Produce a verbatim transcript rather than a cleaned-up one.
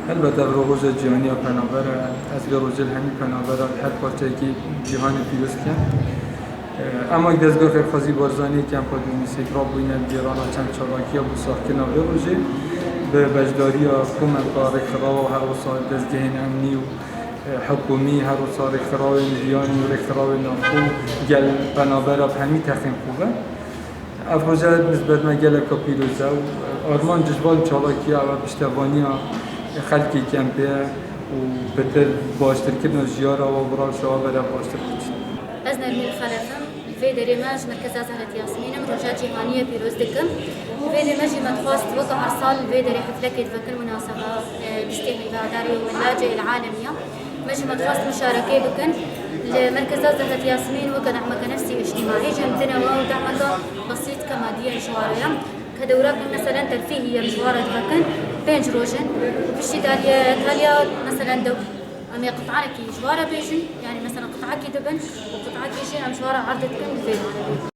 Helbet ev roja cîhanî ya penaber e. Ez vê rojê li hemî penabera li her parçeyekî cîhanê pîroz dikim. Em wek Dezgeha Xêrxwazî Barzanî Kempa Dûnîsê rabûyîne bi gêrana çend çalakiya bo saxkirina vê rojê bi beşdariya komeka rêkxirawa, her wisa dezgehên emnî û hikûmî, her wisa rêkxirawên jiyanî û rêkxirawên navxwe û gel penabera bi hemî texên xwe ve. Ev roje nisbet me geleka pîroz e û armanc ji van çalakiya ew e piştevaniya xelkê kempê ye û pitir baştirkirina jiyara wan bi rewşa wan bere baştir biçin. Ez Nermîn Xelef im. Li vê derê me ji Merkeza Zehret Yasmîn im. Roja cîhaniyê pîroz dikim. Li vê derê me jî me dixwest weke her sal li vê derê heflekê divekin, munaseba, e, bîstê Heyva Adarê û Millace El Alemiya. Me jî me dixwest muşarekê bikin. Li Merkeza Zehret Yasmîn weke dehmeke nefsî û îctîmaî jî em tine we û dehmeke besît ke madî ye ji wara ye. Ke dewrek meselen terfîhî ye ji wara divekin, pênc roj in. Piştî daliye taliya meselen dew. Em ê qit'anekî ji wara bêjin, yanî meselen qit'akî dibin û qit'akî jî em ji wara erd dikin li vê derê.